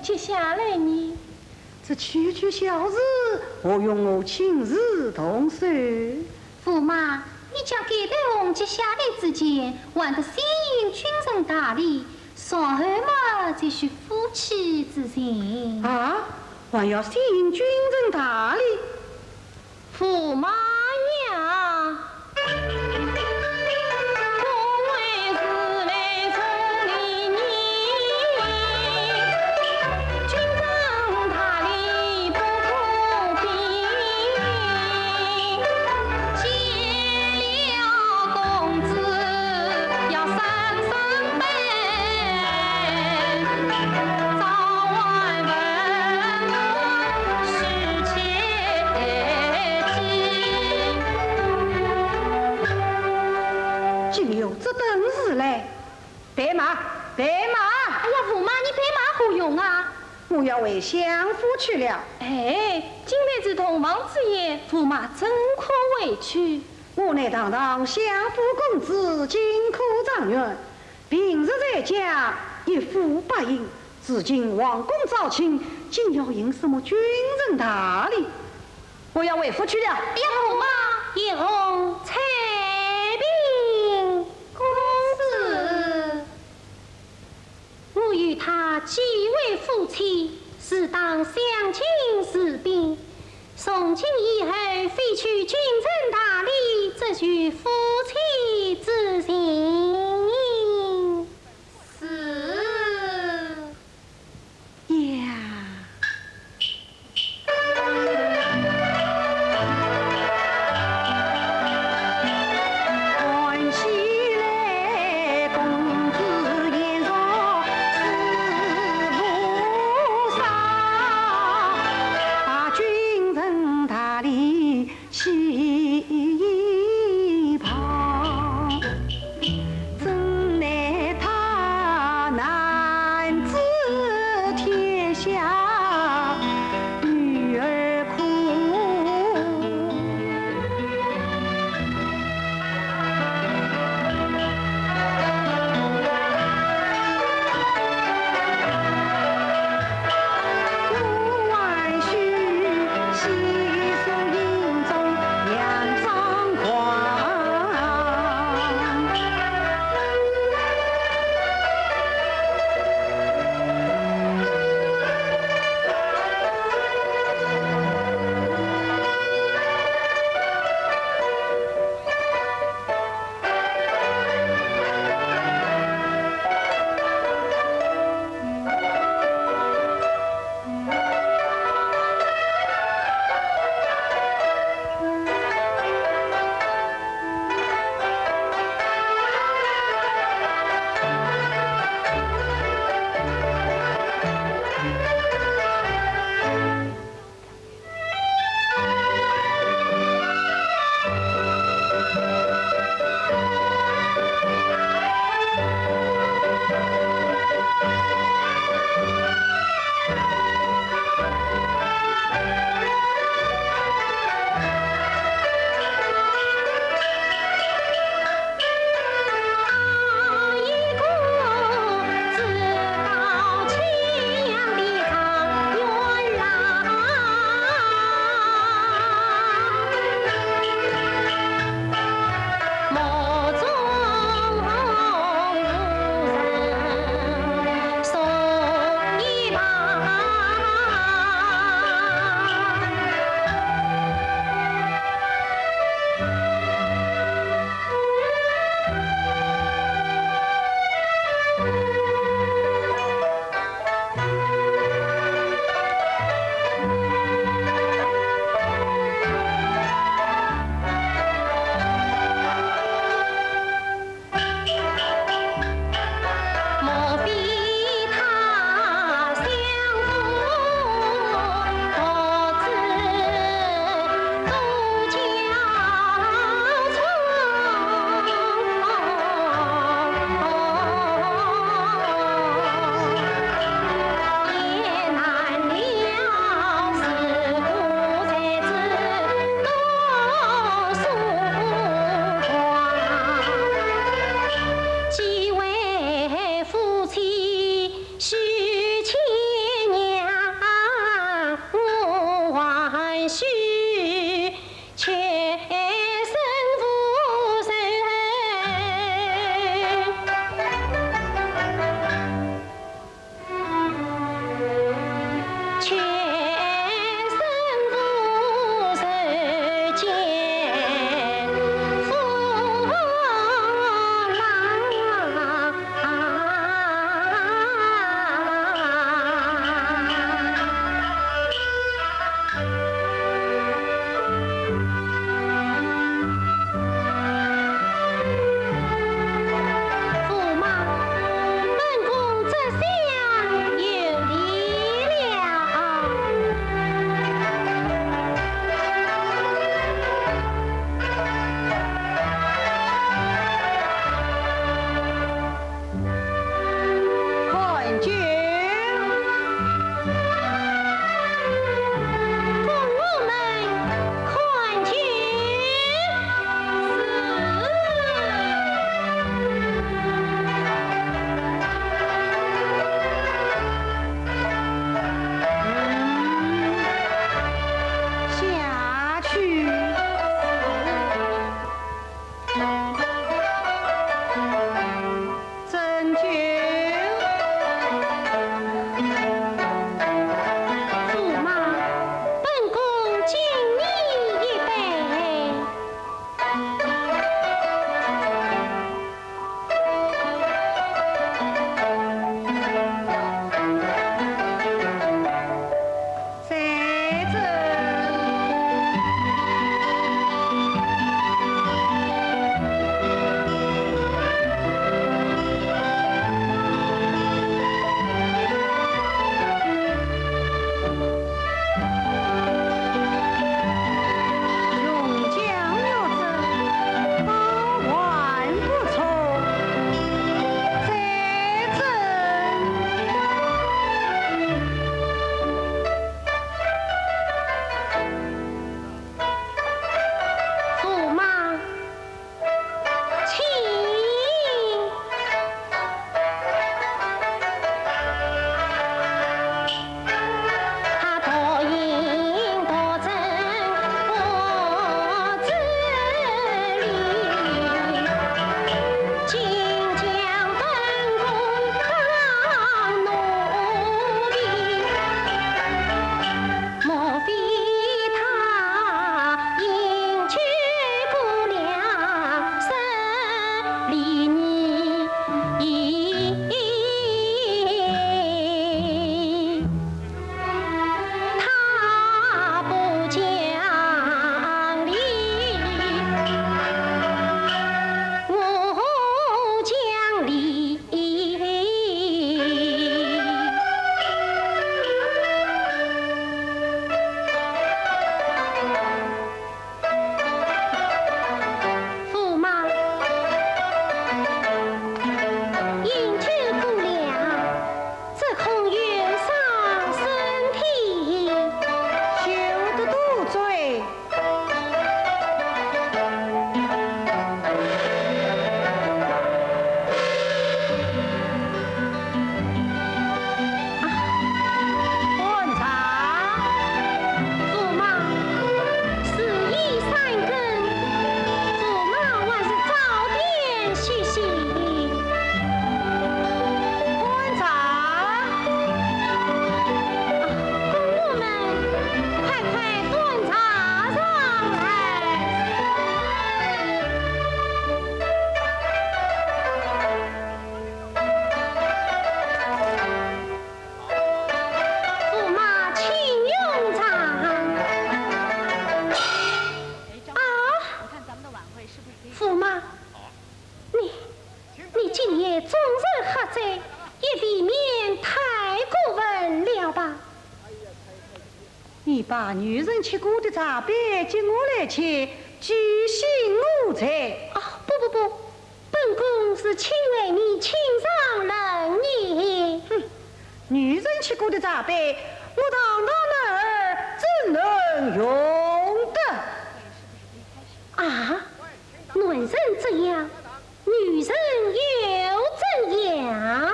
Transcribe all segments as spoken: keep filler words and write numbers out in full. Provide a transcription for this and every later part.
接下来呢？这区区小事，何用我亲自动手？驸马，你将该对红结下来之前，还得先行君臣大礼，随后嘛，才许夫妻之情。啊，还要先行君臣大礼？ 驸马呀，竟有这等事来！备马，备马！哎呀，驸马，你备马何用啊？我要回相府去了。哎，今日是洞房之夜，驸马怎可回去？我乃堂堂相府公子，金科状元， 平日在家一呼百应，如今王公招亲，竟要行什么君臣大礼？我要回府去了。哎呀，驸马！叶红，采萍公子，我与他既为夫妻，自当相敬如宾。 从今以后，非取君臣大礼，只取夫妻之情。是。呀。女人吃过的茶杯，给我来吃，酒醒我醉。啊，不不不，本宫是请为你亲上冷饮。哼，女人吃过的茶杯，我堂堂男儿怎能用得？啊，男人怎样，女人又怎样？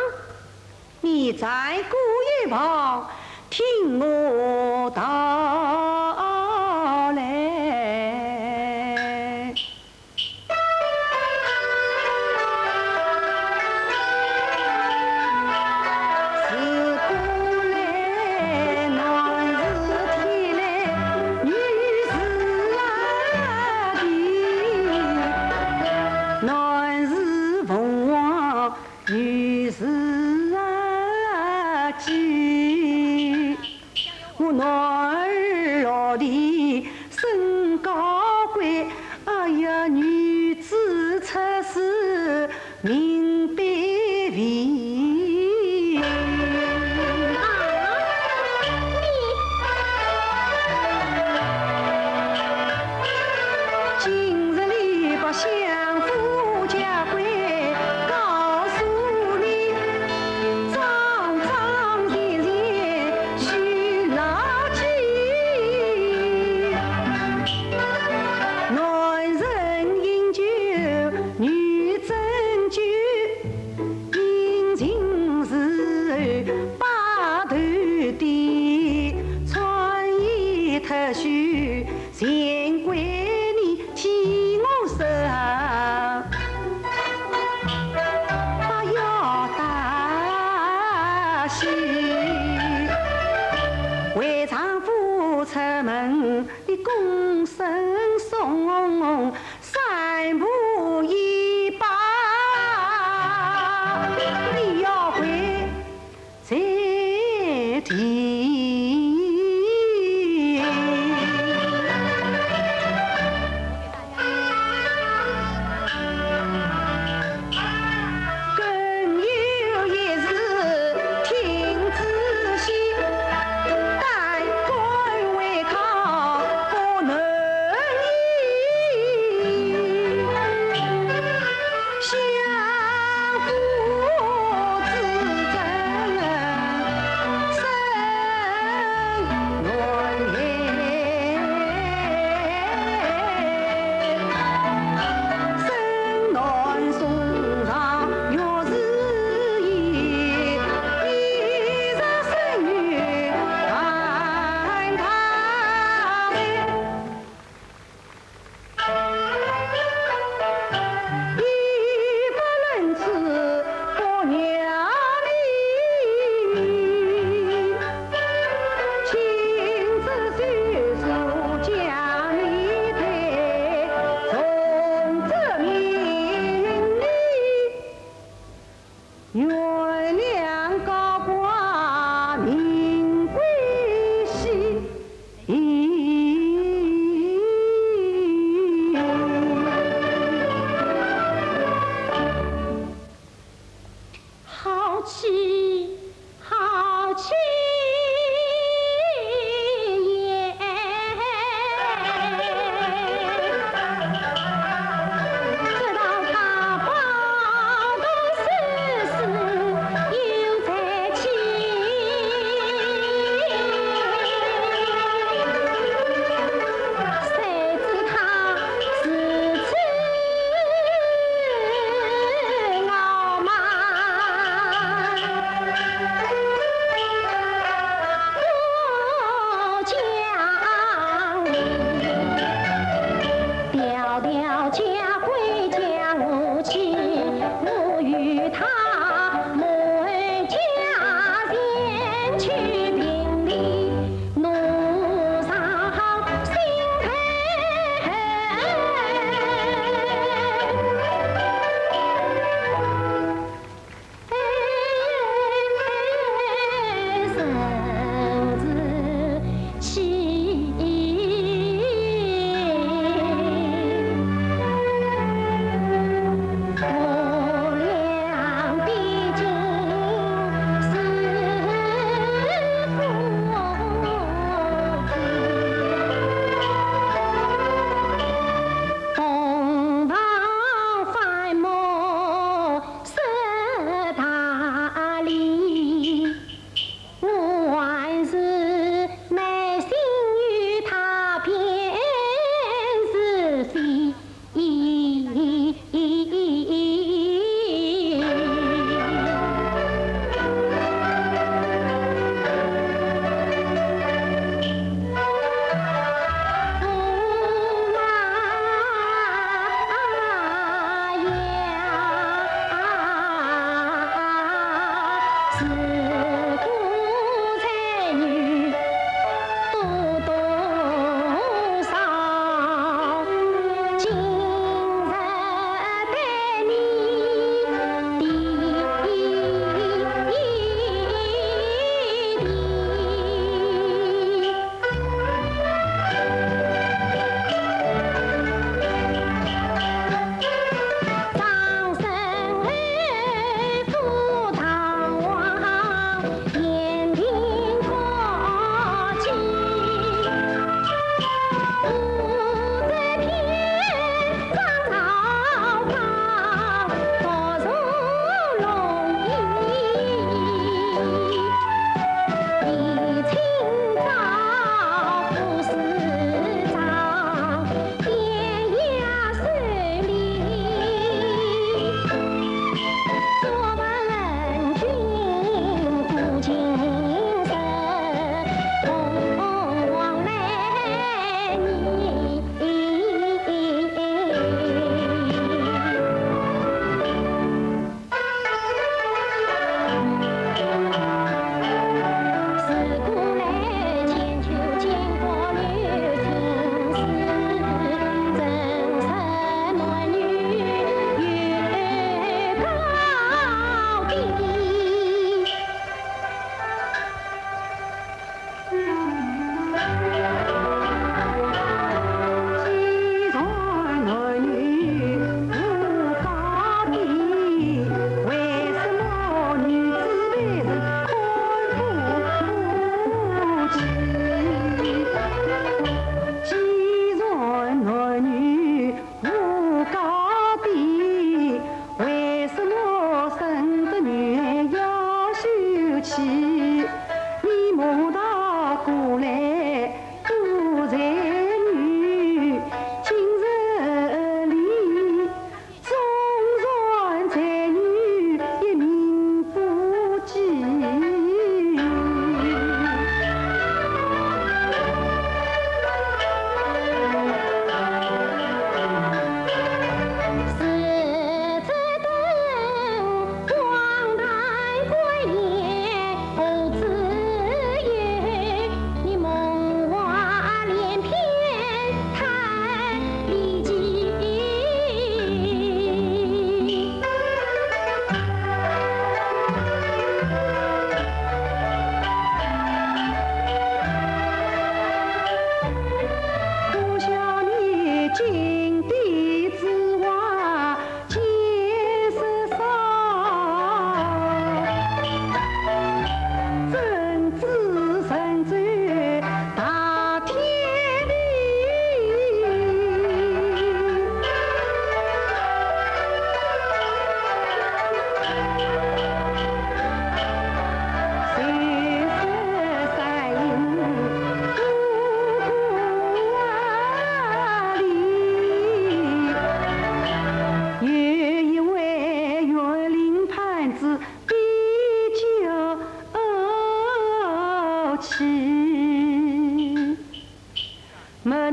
你站过一旁，听我道来。自古来男是天来，女是地，男是凤凰， 女是鸡，我男儿落地身高贵，哎呀，女子出世命百味。啊，你 今日里把相府家规告诉你，桩桩件件须牢记。男人饮酒，女斟酒， 饮尽时候把头低，穿衣脱序，钱归你替我收。不要大喜，为丈夫出门，你躬身送 三步一拜，你要跪在地。更有一事听仔细，但敢违抗不能 相府之争生男孩，生男送上育儿也，一日生育难逃。 义不容辞不饶命，亲自手术将你抬，重则命你 原谅高官命归西。好气， 好气也！知道他包公是死又在起，谁知他如此 傲慢，不讲理，条条家规讲不清，我与他满家前去评理，奴才好心 生子气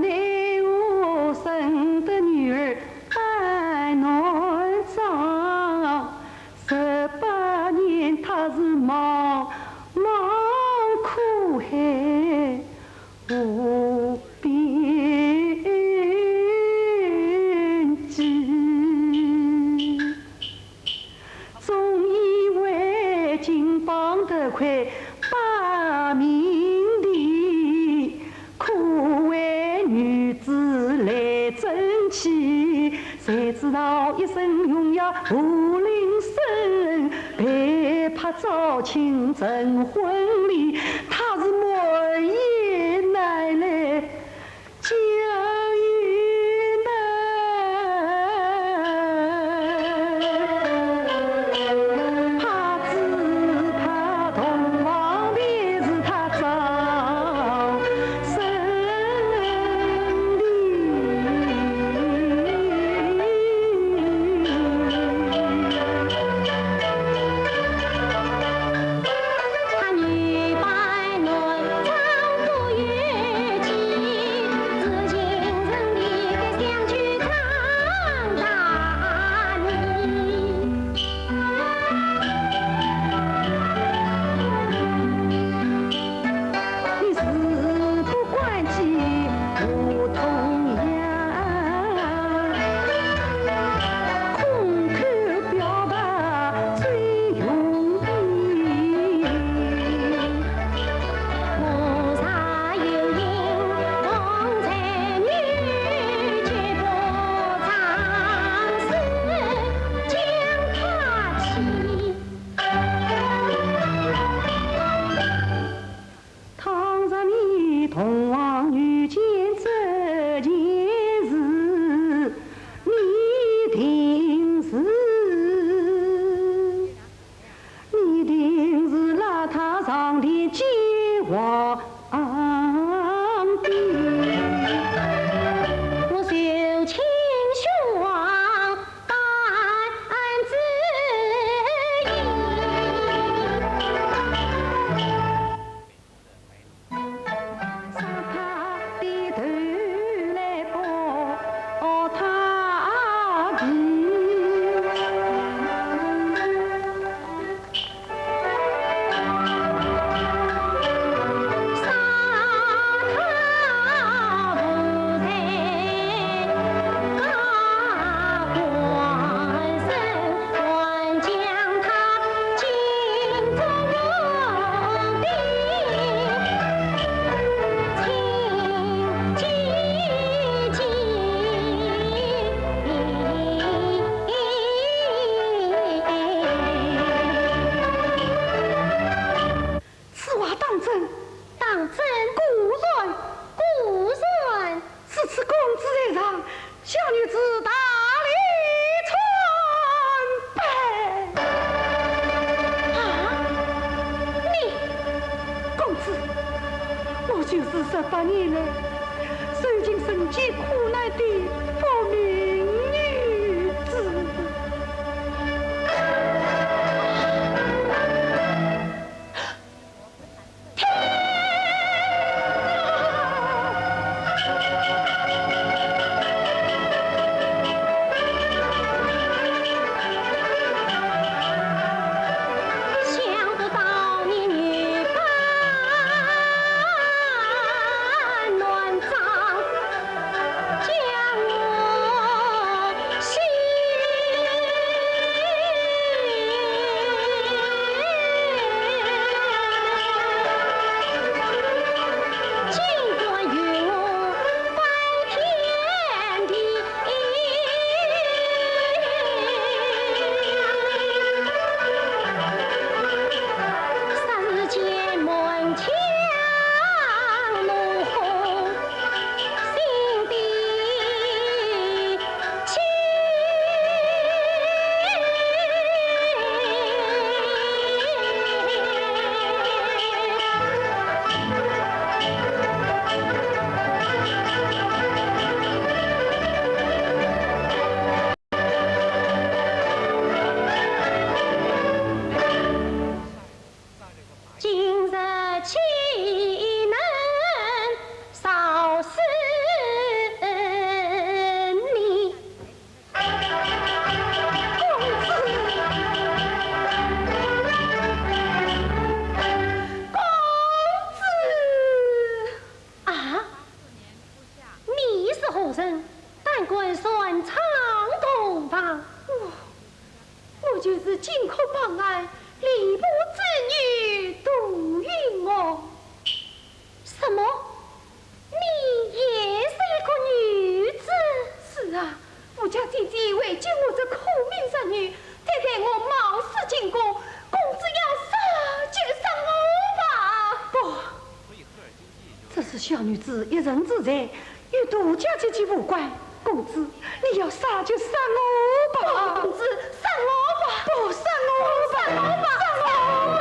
对我生的女儿半男装，十八年她是茫茫苦海无边际。 总以为金榜题名白名第，可为女子来争气。谁知道一生荣耀武陵生，被迫招亲成婚礼，她是满眼难泪 叫一难。怕只怕同房便是她招生的。 你事不关己不痛痒，空口表白最容易。菩萨有应，同才女绝不藏私，将她弃。 倘若你同房遇见这件事，你定是，你定是拉他上殿见皇帝。我受卿兄王 担之以。上他的头来剥他皮。 此话当真？当真。果然？果然。如此公子在上，小女子大礼参拜。啊，你……公子，我就是十八年来受尽人间苦难的不明女子。 想不到你女扮男人，但愿船舱同房。我，我就是荆轲办案，吏部之女杜云娥。什么？你也是一个女子？是啊， 我家姐姐为救我这苦命侄女，才待我冒死进宫，公子要杀就杀我吧。不，这是小女子一人之罪，由杜家姐姐无关。公子，你要杀就杀我吧。不，公子，杀我吧。不，杀我吧。杀我吧。杀我吧。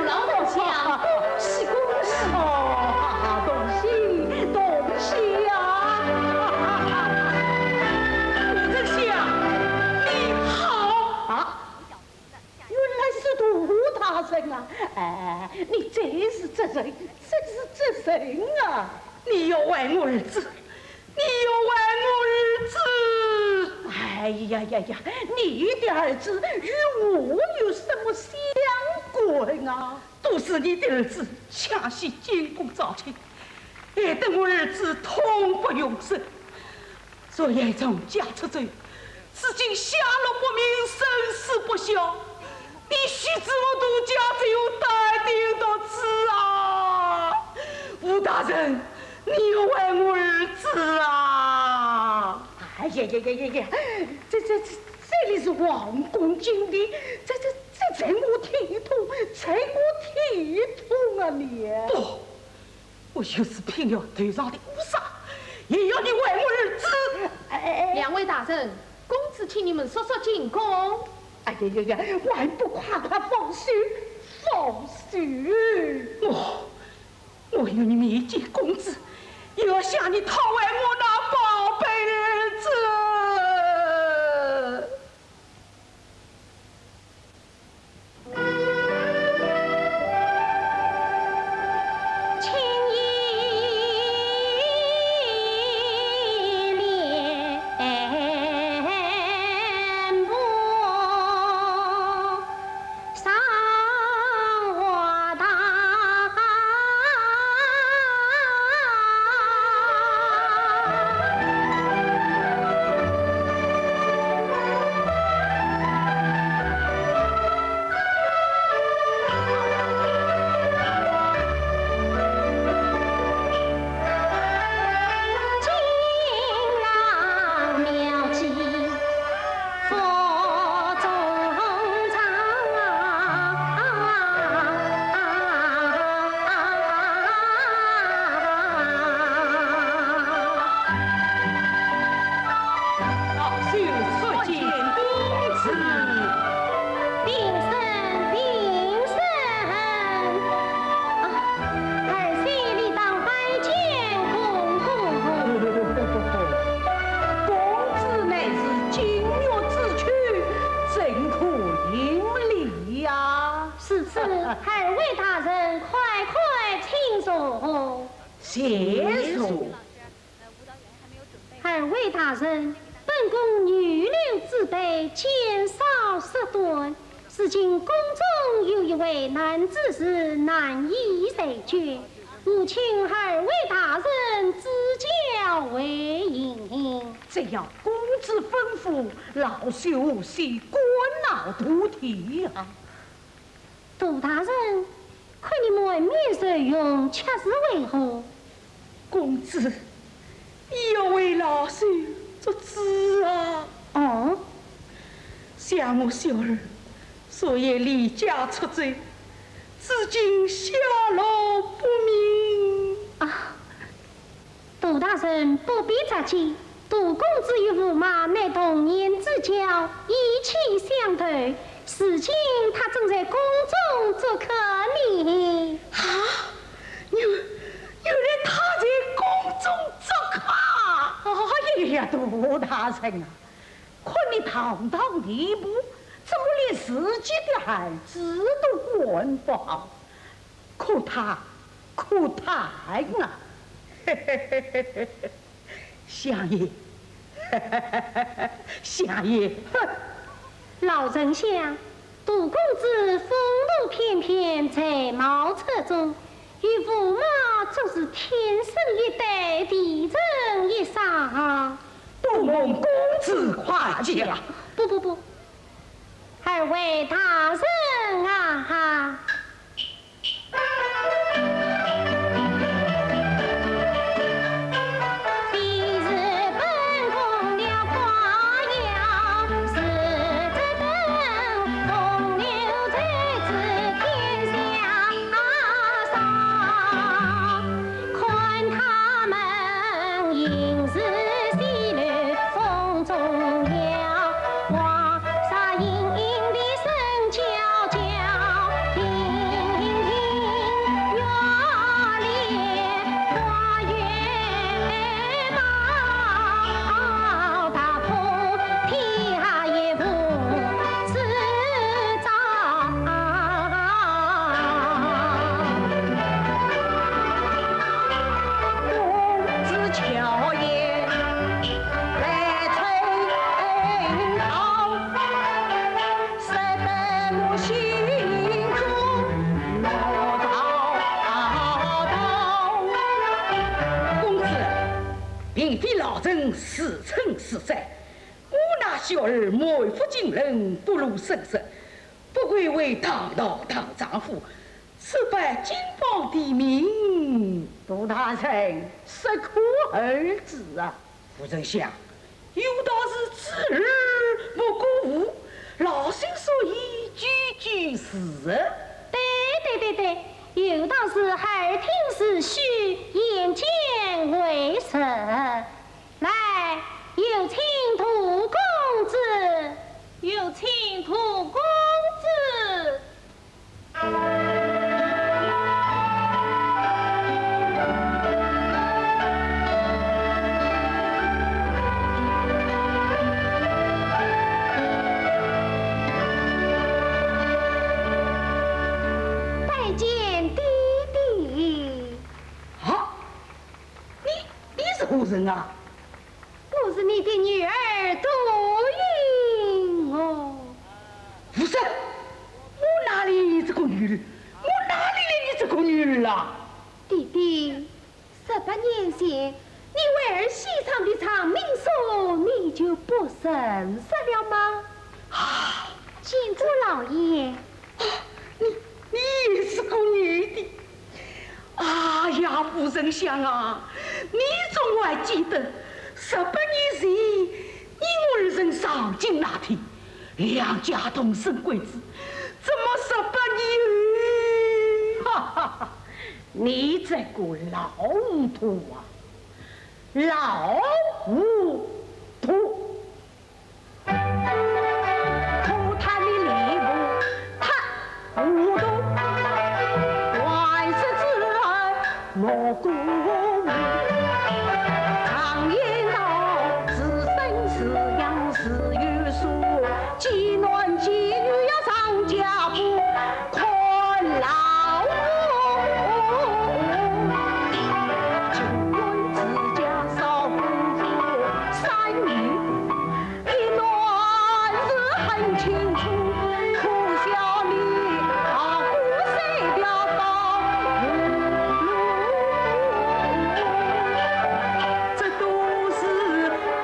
老同乡，恭喜恭喜！哦，恭喜恭喜呀！陆丞相，你好！啊，原来是杜大人啊！哎，你真是值人，真是值人啊！你要还我儿子， 你要还我儿子！哎呀呀呀，你的儿子与我有什么相关啊？都是你的儿子抢袭监宫招亲，害得我儿子痛不欲生。昨夜从家出走，如今下落不明，生死不晓。你须知我杜家只有带点独子啊！武大人，你要还我儿子啊！哎呀呀呀呀呀！这这这这里是皇宫禁地，这这这在我体统，在我体统啊你！不，我就是拼了头上的乌纱，也要你还我儿子！哎哎哎！两位大人，公子请你们说说进宫。哎呀呀呀，还不快快放手，放手！我 我与你面见公子，也要向你讨回我那宝贝儿子。老朽参见公子。平身，平身。啊，儿媳理当拜见公公。公子乃是金玉之躯，怎可行礼呀？是，是，二位大人快快请坐。谢坐。 二位大人，本宫御留之辈，见少识短，如今宫中有一位男子是难以裁决，务请二位大人指教为宜。只要公子吩咐，老朽无需关脑涂地啊。 杜大人，看你满面愁容，却是为何？公子，你要为老朽做主啊！哦？想我小儿昨夜离家出走，至今下落不明。啊， 杜大人不必着急，杜公子与驸马乃童年之交，意气相投，如今他正在宫中做客呢。啊，原，原来他在宫中做客啊！哎呀，杜大人啊，看你堂堂年部，怎么连自己的儿子都管不好？ 可叹，可叹啊！相爷，相爷，哼！老丞相，杜公子风度翩翩，才貌出众，与驸马真是天生一对，地成一双啊！不蒙公子夸奖。不，不，不，二位大人啊！公子，并非老臣自称是谁，我那小儿满腹经纶，不露声色。位堂堂大丈夫，此番金榜题名，杜大人适可而止啊。夫人想，有道是知而莫过乎，老身所以句句是。对对对对，有道是耳听是虚，眼见为实。 来，有请杜公子。有请杜公子。拜见爹爹。啊，你，你是何人啊？ 我是你的女儿杜英哦。胡说！我哪里这个女儿？我哪里来你这个女儿啊？爹爹，十八年前，你为儿戏唱的长命颂，你就不认识了吗？啊！见过老爷。啊，你，你也是个女的。 哎呀，夫人想啊，你总还记得，十八年前，你我二人上京那天，两家同生贵子，怎么十八年？哈哈哈，你这个老糊涂啊，老糊涂！ 可叹你礼部太糊涂，还是知而莫过乎。常言道，自生自养自有数，既男既女要上家父。 看老夫，尽管自家少夫妇三女，一男是很清楚，可笑你大姑三条道路。这都是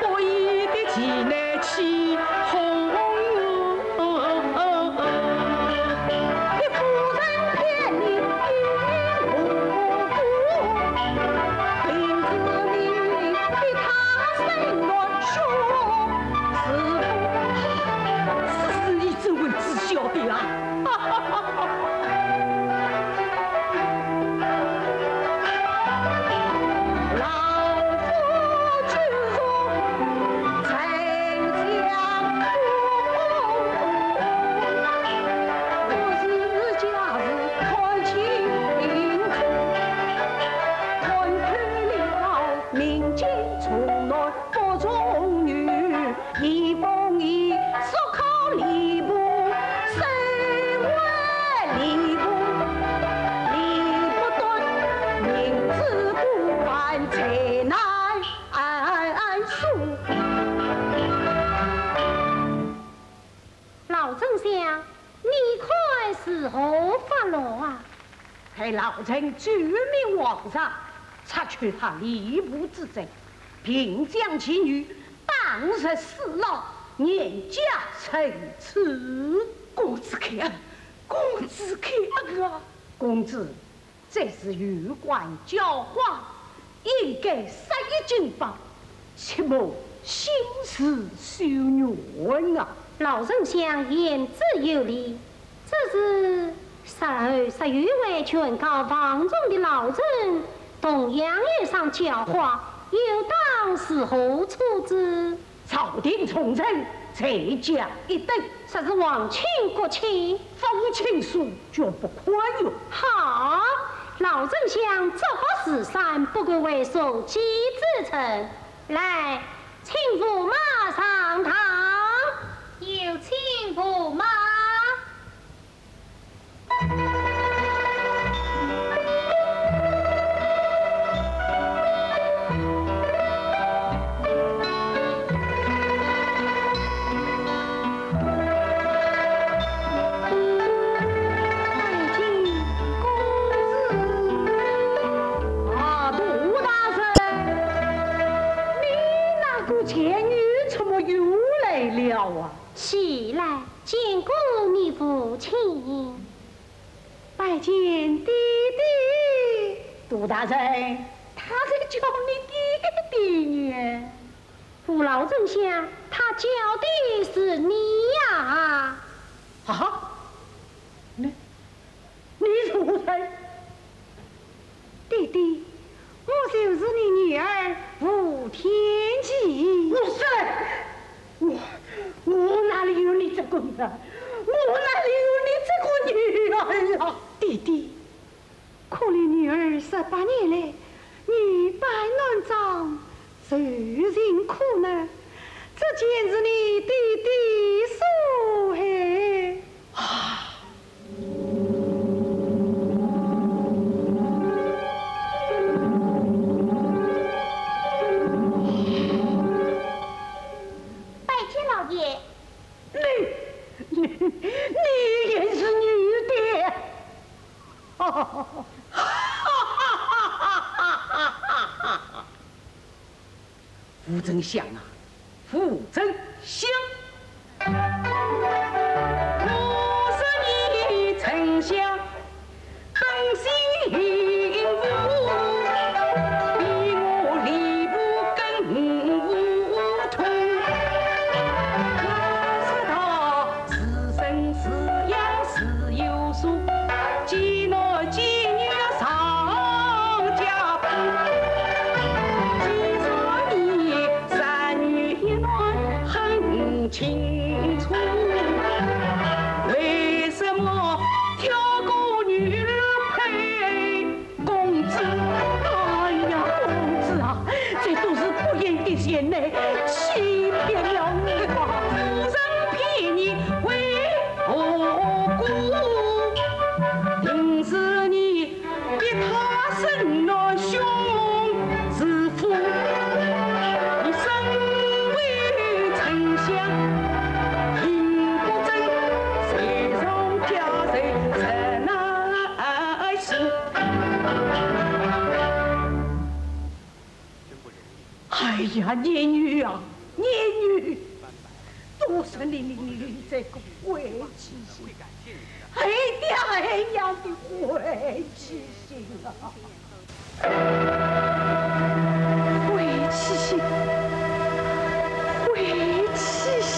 不义的其难欺哄。 一夫人骗你一无辜，凭着你逼他生我兄，是不？是，是你真为知晓的啊！ 老夫君主丞相公，我自家是看清楚，看透了民间重男不重女， 一封遗书靠礼部，身为礼部，礼部断，明知故犯，罪难恕。老丞相，你看如何发落啊？ 待老臣奏明皇上，除去他礼部之罪，并将其女打入死牢，严加惩处。公子开恩，公子开恩啊！公子，这是有关教化，应该杀一儆百，切莫兴师修怨啊！老丞相言之有理， 只是杀儿杀女为劝告房中的老臣，同样要受教化，又当如何处置？朝廷重臣罪加一等。说是皇亲国戚。封亲疏，绝不宽容。好，老丞相作法如山，不愧为社稷之臣。来，请驸马上堂。有请驸马。 啊，杜大人，你那个贱女怎么又来见爹爹。杜大人，他在叫你爹爹呢。父老尊下，他叫的是你呀。啊？你，你是何人？爹爹，我就是你女儿吴天琪。不是，我，我哪里有你这个女儿？我哪里有你这个女儿啊？爹爹，可怜女儿十八年来，女扮男装，受尽苦难，这全是你爹爹所害。啊！拜见老爷。你，你，你也是女的？ 吴丞相啊，吴丞相，我是你丞相，本姓吴，比我吏部更无通。我是道 自身自养自有数，寄男寄女上家谱。既说你三女一男很清楚，为什么挑个女儿配 公子，哎呀，公子啊，这都是不义的前来，欺骗了我啊！夫人骗你为何故？定是你逼他生了凶之夫。你身为丞相，行不正，罪上加罪，实乃是 哎呀，孽女啊，孽女！都是你，你，你这个坏记性，害爹害娘的坏记性啊！坏记性，坏记性！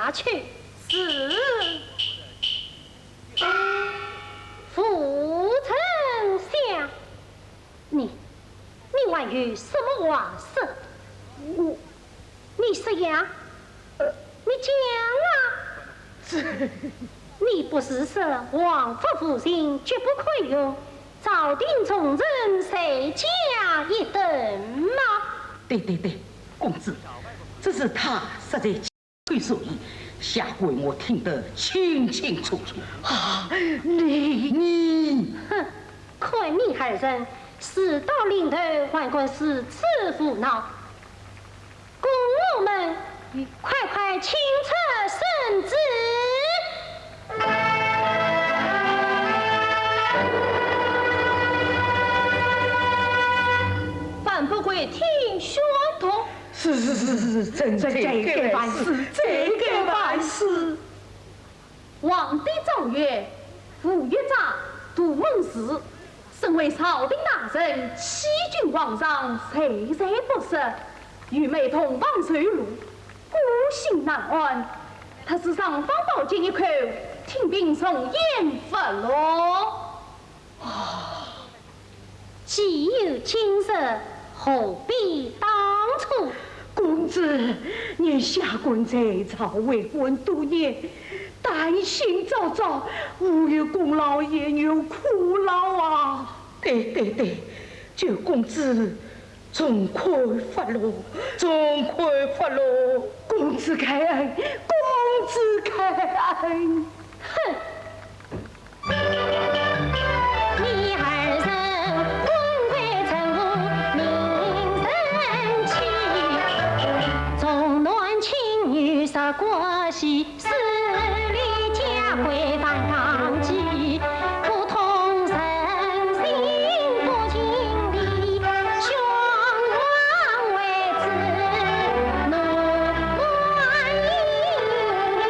下去。是。傅丞相，你，你还有什么话说？我，你说呀，呃，你讲啊。这，你不是说王法无情，绝不宽容，朝廷重臣罪加一等吗？对对对，公子，这是他实在 口所言，下官我听得清清楚楚。啊，你，你，哼，看你二人事到临头，还敢如此胡闹，供我们快快请出圣旨。万不跪听宣读。 是是是是，臣，臣罪该万死，罪该万死。皇帝诏曰：吴越者，独门氏，身为朝廷大臣，欺君罔上，罪罪不赦，愚昧同房受辱，孤心难安。特赐尚方宝剑一口，听凭从严勿落。 既有今日，何必当初？公子，你下官在朝为官多年，担心曹操，无有功劳也有苦劳啊。对对对，求公子重开发落，重开发落。公子开恩，公子开恩。哼！ 你二人官贵称呼名人妻，重男轻女是过时，势利家规反纲纪，不通人性不情理，兄王为子，奴官应令。